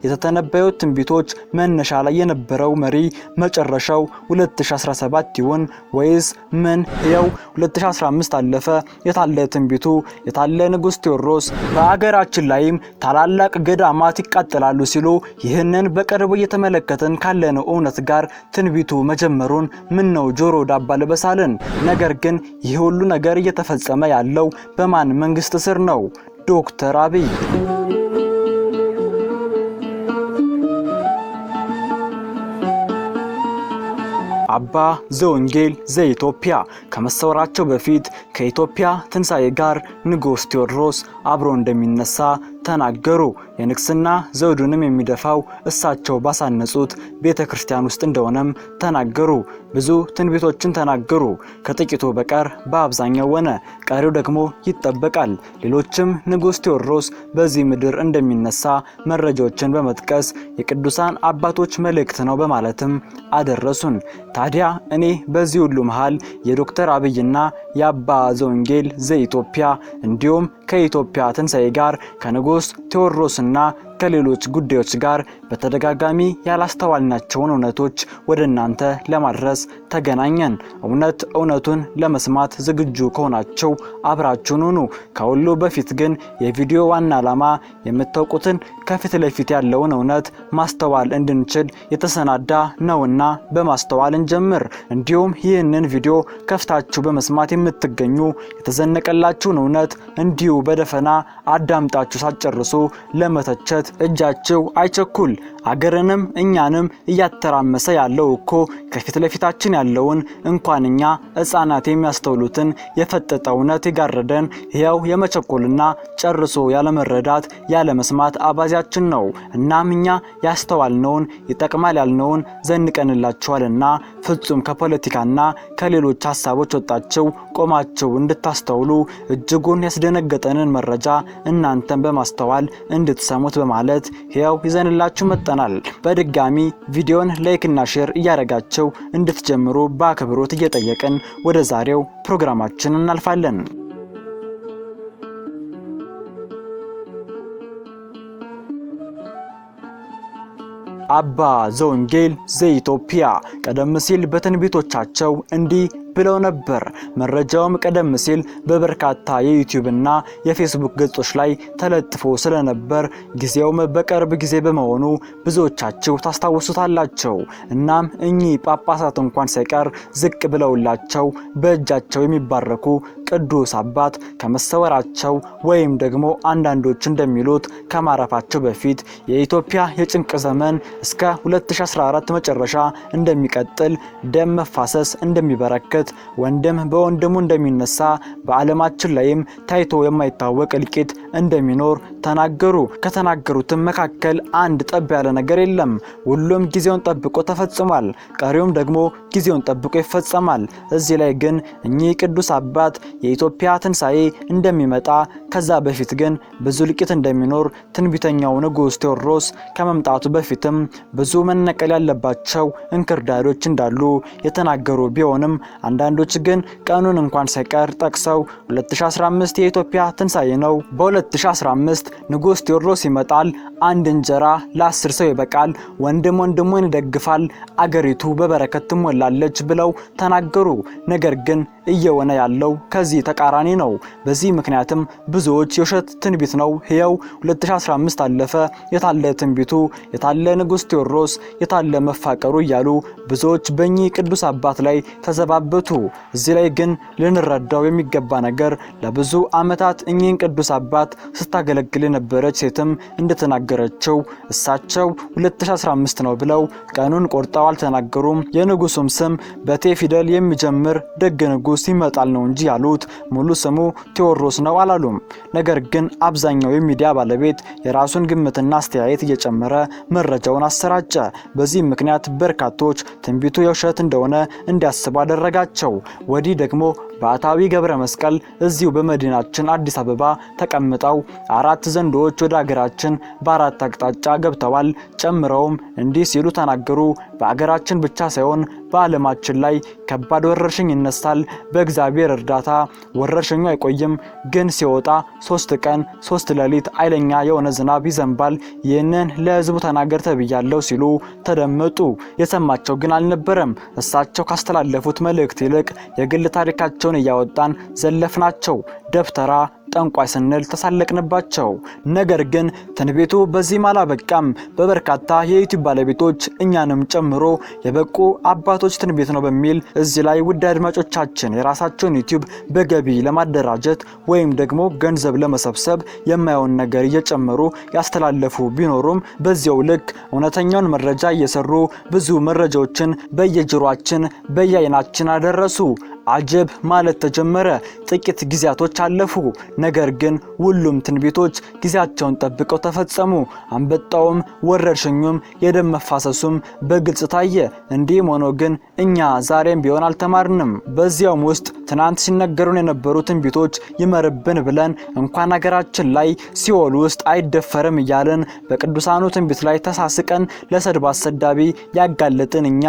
የተተነበዩት ትንቢቶች መነሻ ላይ የነበረው መሪ መጨረሻው 2017 ይሆን ወይስ ምን? ይኸው 2015 አለፈ። የታለ ትንቢቱ? የታለ ንጉሥ ቴዎድሮስ? በአገራችን ላይም ታላላቅ ገዳማት ይቃጠላሉ ሲሉ ይህንን በቅርቡ እየተመለከትን ካለነው እውነት ጋር ትንቢቱ መጀመሩን ምን ነው ጆሮ ዳባ ልበሳልን? ነገር ግን ይህ ሁሉ ነገር እየተፈጸመ ያለው በማን መንግስት ስር ነው? ዶክተር አብይ። አባ ዘወንጌል ዘኢትዮጵያ ከመሰወራቸው በፊት ከኢትዮጵያ ትንሣኤ ጋር ንጉሥ ቴዎድሮስ አብሮ እንደሚነሳ ተናገሩ። የንግስና ዘውዱንም የሚደፋው እሳቸው ባሳነጹት ቤተ ክርስቲያን ውስጥ እንደሆነም ተናገሩ። ብዙ ትንቢቶችን ተናገሩ። ከጥቂቱ በቀር በአብዛኛው ሆነ፣ ቀሪው ደግሞ ይጠበቃል። ሌሎችም ንጉሥ ቴዎድሮስ በዚህ ምድር እንደሚነሳ መረጃዎችን በመጥቀስ የቅዱሳን አባቶች መልእክት ነው በማለትም አደረሱን። ታዲያ እኔ በዚህ ሁሉ መሃል የዶክተር አብይና የአባ ዘወንጌል ዘኢትዮጵያ እንዲሁም ከኢትዮጵያ ትንሣኤ ጋር ከንጉሥ ቴዎድሮስና ከሌሎች ጉዳዮች ጋር በተደጋጋሚ ያላስተዋልናቸውን እውነቶች ወደ እናንተ ለማድረስ ተገናኘን። እውነት እውነቱን ለመስማት ዝግጁ ከሆናችሁ አብራችሁን ሁኑ። ከሁሉ በፊት ግን የቪዲዮ ዋና ዓላማ የምታውቁትን ከፊት ለፊት ያለውን እውነት ማስተዋል እንድንችል የተሰናዳ ነውና በማስተዋል እንጀምር። እንዲሁም ይህንን ቪዲዮ ከፍታችሁ በመስማት የምትገኙ የተዘነቀላችሁን እውነት እንዲሁ በደፈና አዳምጣችሁ ሳትጨርሱ ለመተቸት እጃችሁ አይቸኩል። አገርንም እኛንም እያተራመሰ ያለው እኮ ከፊት ለፊታችን ያለውን እንኳን እኛ ሕፃናት የሚያስተውሉትን የፈጠጠ እውነት የጋረደን ሕያው የመቸኮልና ጨርሶ ያለመረዳት ያለመስማት አባዜያችን ነው። እናም እኛ ያስተዋልነውን ይጠቅማል ያልነውን ዘንቀንላችኋልና ፍጹም ከፖለቲካና ከሌሎች ሀሳቦች ወጣችሁ ቆማችሁ እንድታስተውሉ እጅጉን ያስደነገጠንን መረጃ እናንተን በማስተዋል እንድትሰሙት በማለት ሕያው ይዘንላችሁ መጥተናል። በድጋሚ ቪዲዮን like እና share እያደረጋችሁ እንድትጀምሩ በአክብሮት እየጠየቅን ወደ ዛሬው ፕሮግራማችን እናልፋለን። አባ ዘወንጌል ዘኢትዮጵያ ቀደም ሲል በትንቢቶቻቸው እንዲህ ብለው ነበር። መረጃውም ቀደም ሲል በበርካታ የዩቲዩብ እና የፌስቡክ ገጾች ላይ ተለጥፎ ስለነበር ጊዜውም በቅርብ ጊዜ በመሆኑ ብዙዎቻችሁ ታስታውሱታላችሁ። እናም እኚህ ጳጳሳት እንኳን ሳይቀር ዝቅ ብለውላቸው በእጃቸው የሚባረኩ ቅዱስ አባት ከመሰወራቸው ወይም ደግሞ አንዳንዶች እንደሚሉት ከማረፋቸው በፊት የኢትዮጵያ የጭንቅ ዘመን እስከ 2014 መጨረሻ እንደሚቀጥል፣ ደም መፋሰስ እንደሚበረክት፣ ወንድም በወንድሙ እንደሚነሳ፣ በዓለማችን ላይም ታይቶ የማይታወቅ እልቂት እንደሚኖር ተናገሩ። ከተናገሩትም መካከል አንድ ጠብ ያለ ነገር የለም። ሁሉም ጊዜውን ጠብቆ ተፈጽሟል። ቀሪውም ደግሞ ጊዜውን ጠብቆ ይፈጸማል። እዚህ ላይ ግን እኚህ ቅዱስ አባት የኢትዮጵያ ትንሣኤ እንደሚመጣ፣ ከዛ በፊት ግን ብዙ እልቂት እንደሚኖር፣ ትንቢተኛው ንጉሥ ቴዎድሮስ ከመምጣቱ በፊትም ብዙ መነቀል ያለባቸው እንክርዳዶች እንዳሉ የተናገሩ ቢሆንም አንዳንዶች ግን ቀኑን እንኳን ሳይቀር ጠቅሰው 2015 የኢትዮጵያ ትንሣኤ ነው፣ በ2015 ንጉሥ ቴዎድሮስ ይመጣል፣ አንድ እንጀራ ለ10 ሰው ይበቃል፣ ወንድም ወንድሙን ይደግፋል፣ አገሪቱ በበረከት ትሞላለች ብለው ተናገሩ። ነገር ግን እየሆነ ያለው ከዚህ ተቃራኒ ነው። በዚህ ምክንያትም ብዙዎች የውሸት ትንቢት ነው፣ ሕያው 2015 አለፈ፣ የታለ ትንቢቱ? የታለ ንጉሥ ቴዎድሮስ? የታለ መፋቀሩ? እያሉ ብዙዎች በእኚህ ቅዱስ አባት ላይ ተዘባበቱ። እዚህ ላይ ግን ልንረዳው የሚገባ ነገር ለብዙ ዓመታት እኚህን ቅዱስ አባት ስታገለግል የነበረች ሴትም እንደተናገረችው እሳቸው 2015 ነው ብለው ቀኑን ቆርጠው አልተናገሩም። የንጉሱም ስም በቴ ፊደል የሚጀምር ደግ ንጉስ ይመጣል ነው እንጂ ያሉት ሙሉ ስሙ ቴዎድሮስ ነው አላሉም። ነገር ግን አብዛኛው የሚዲያ ባለቤት የራሱን ግምትና አስተያየት እየጨመረ መረጃውን አሰራጨ። በዚህ ምክንያት በርካቶች ትንቢቱ የውሸት እንደሆነ እንዲያስቡ አደረጋቸው። ወዲህ ደግሞ ባታዊ ገብረ መስቀል እዚሁ በመዲናችን አዲስ አበባ ተቀምጠው 4 ዘንዶዎች ወደ አገራችን በአራት አቅጣጫ ገብተዋል። ጨምረውም እንዲህ ሲሉ ተናገሩ። በአገራችን ብቻ ሳይሆን በዓለማችን ላይ ከባድ ወረርሽኝ ይነሳል። በእግዚአብሔር እርዳታ ወረርሽኙ አይቆይም፣ ግን ሲወጣ 3 ቀን 3 ሌሊት ኃይለኛ የሆነ ዝናብ ይዘንባል። ይህንን ለሕዝቡ ተናገር ተብያለሁ ሲሉ ተደመጡ። የሰማቸው ግን አልነበረም። እሳቸው ካስተላለፉት መልእክት ይልቅ የግል ታሪካቸውን እያወጣን ዘለፍናቸው። ደብተራ ጠንቋይ ስንል ተሳለቅንባቸው። ነገር ግን ትንቢቱ በዚህም አላበቃም። በበርካታ የዩቲዩብ ባለቤቶች እኛንም ጨምሮ የበቁ አባቶች ትንቢት ነው በሚል እዚህ ላይ ውድ አድማጮቻችን የራሳቸውን ዩቲዩብ በገቢ ለማደራጀት ወይም ደግሞ ገንዘብ ለመሰብሰብ የማይሆን ነገር እየጨመሩ ያስተላለፉ ቢኖሩም በዚያው ልክ እውነተኛውን መረጃ እየሰሩ ብዙ መረጃዎችን በየጆሮአችን በየአይናችን አደረሱ። አጀብ ማለት ተጀመረ። ጥቂት ጊዜያቶች አለፉ። ነገር ግን ሁሉም ትንቢቶች ጊዜያቸውን ጠብቀው ተፈጸሙ። አንበጣውም፣ ወረርሽኙም፣ የደም መፋሰሱም በግልጽ ታየ። እንዲህም ሆኖ ግን እኛ ዛሬም ቢሆን አልተማርንም። በዚያውም ውስጥ ትናንት ሲነገሩን የነበሩ ትንቢቶች ይመርብን ብለን እንኳን ሀገራችን ላይ ሲኦል ውስጥ አይደፈርም እያልን በቅዱሳኑ ትንቢት ላይ ተሳስቀን ለሰድብ አሰዳቢ ያጋለጥን እኛ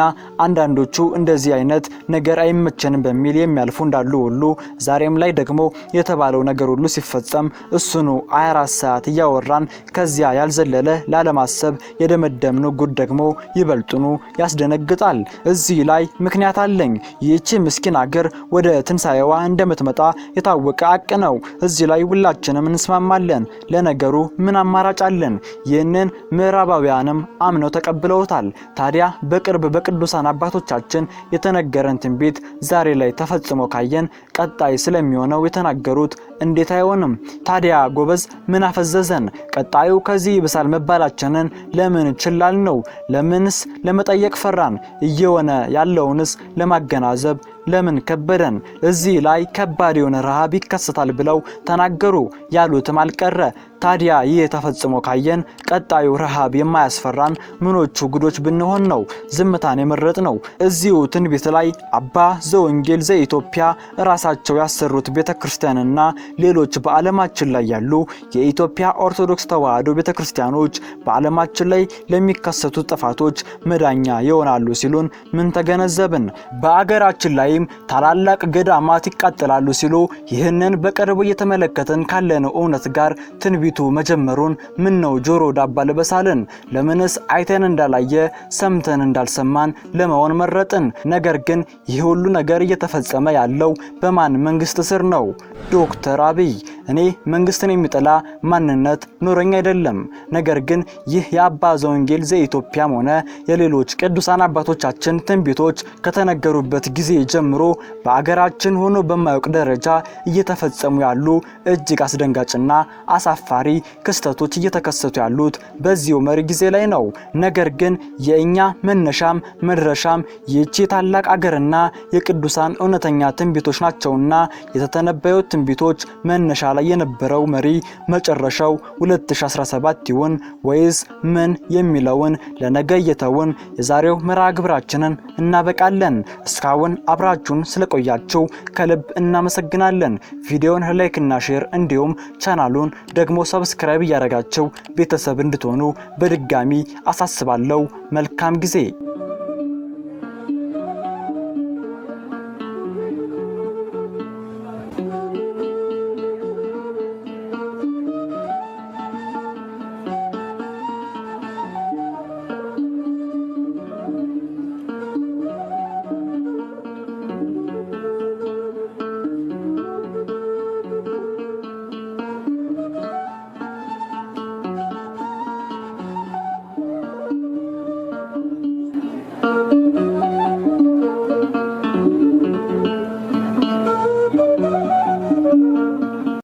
አንዳንዶቹ እንደዚህ አይነት ነገር አይመቸንም በሚል የሚያልፉ እንዳሉ ሁሉ ዛሬም ላይ ደግሞ የተባለው ነገር ሁሉ ሲፈጸም እሱኑ 24 ሰዓት እያወራን ከዚያ ያልዘለለ ላለማሰብ የደመደምነው ጉድ ደግሞ ይበልጡኑ ያስደነግጣል። እዚህ ላይ ምክንያት አለኝ። ይህቺ ምስኪን አገር ወደ ትንሳኤዋ እንደምትመጣ የታወቀ አቅ ነው። እዚህ ላይ ሁላችንም እንስማማለን። ለነገሩ ምን አማራጭ አለን? ይህንን ምዕራባውያንም አምነው ተቀብለውታል። ታዲያ በቅርብ በቅዱሳን አባቶቻችን የተነገረን ትንቢት ዛሬ ላይ ተፈጽሞ ካየን ቀጣይ ስለሚሆነው የተናገሩት እንዴት አይሆንም? ታዲያ ጎበዝ ምን አፈዘዘን? ቀጣዩ ከዚህ ይብሳል መባላችንን ለምን ችላል ነው? ለምንስ ለመጠየቅ ፈራን? እየሆነ ያለውንስ ለማገናዘብ ለምን ከበደን? እዚህ ላይ ከባድ የሆነ ረሃብ ይከሰታል ብለው ተናገሩ። ያሉትም አልቀረ። ታዲያ ይህ ተፈጽሞ ካየን ቀጣዩ ረሃብ የማያስፈራን ምኖቹ ጉዶች ብንሆን ነው ዝምታን የመረጥ ነው? እዚሁ ትንቢት ላይ አባ ዘወንጌል ዘኢትዮጵያ ራሳቸው ያሰሩት ቤተክርስቲያንና ሌሎች በዓለማችን ላይ ያሉ የኢትዮጵያ ኦርቶዶክስ ተዋሕዶ ቤተክርስቲያኖች በዓለማችን ላይ ለሚከሰቱ ጥፋቶች መዳኛ ይሆናሉ ሲሉን ምን ተገነዘብን? በአገራችን ላይም ታላላቅ ገዳማት ይቃጠላሉ ሲሉ ይህንን በቅርቡ እየተመለከተን ካለነው እውነት ጋር ትንቢቱ መጀመሩን ምን ነው ጆሮ ዳባ ልበሳልን? ለምንስ አይተን እንዳላየ ሰምተን እንዳልሰማን ለመሆን መረጥን? ነገር ግን ይህ ሁሉ ነገር እየተፈጸመ ያለው በማን መንግስት ስር ነው? ዶክተር አብይ። እኔ መንግስትን የሚጠላ ማንነት ኖረኝ አይደለም። ነገር ግን ይህ የአባ ዘወንጌል ዘኢትዮጵያም ሆነ የሌሎች ቅዱሳን አባቶቻችን ትንቢቶች ከተነገሩበት ጊዜ ጀምሮ በአገራችን ሆኖ በማያውቅ ደረጃ እየተፈጸሙ ያሉ እጅግ አስደንጋጭና አሳፋሪ ክስተቶች እየተከሰቱ ያሉት በዚሁ መሪ ጊዜ ላይ ነው። ነገር ግን የእኛ መነሻም መድረሻም ይህቺ ታላቅ አገርና የቅዱሳን እውነተኛ ትንቢቶች ናቸውና የተተነበዩት ትንቢቶች መነሻ ላይ የነበረው መሪ መጨረሻው 2017 ይሁን ወይስ ምን የሚለውን ለነገ እየተውን የዛሬው መርሃ ግብራችንን እናበቃለን። እስካሁን አብራችሁን ስለቆያችሁ ከልብ እናመሰግናለን። ቪዲዮን like እና share እንዲሁም ቻናሉን ደግሞ subscribe እያደረጋችሁ ቤተሰብ እንድትሆኑ በድጋሚ አሳስባለሁ። መልካም ጊዜ።